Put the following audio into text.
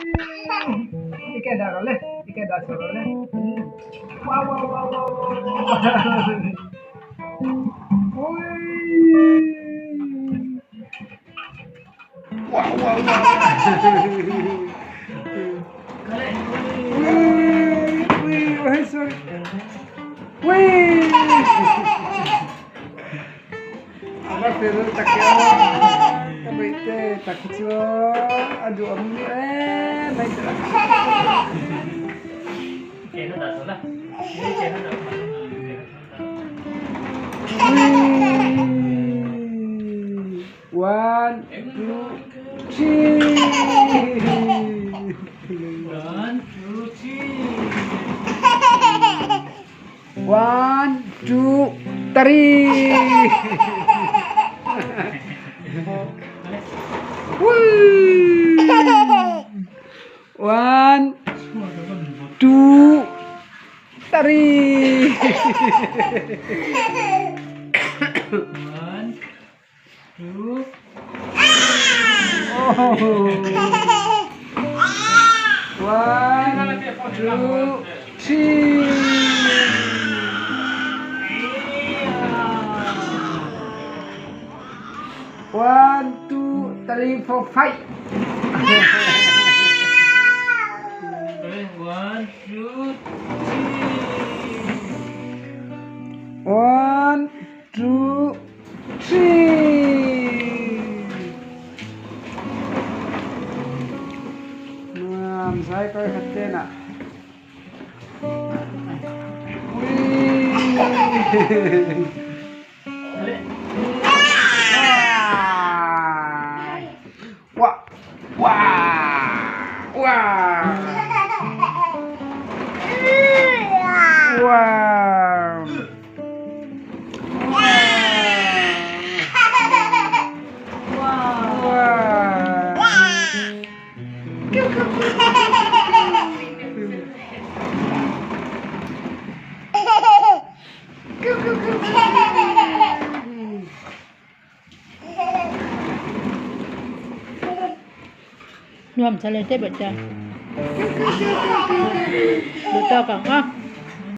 I ke dah rawh le, i ke dah chho rawh le. Wow wow wow wow wow. Wow wow wow. Ui, sorry. Ui. A va fel tak e aw, ka beihte tak hi chu a duhawm ni em mai tawh a. One, two, three. One, two, three. One, two, three. One, two, three. One, two. Oh. One, two, three. One, two, three, four, five. One, two, three. One, two, three. Nuam sai koi khat te na. Wah! Wah! Wah! Wah! Nuam sa le te bawihte. Duh tawk ang a.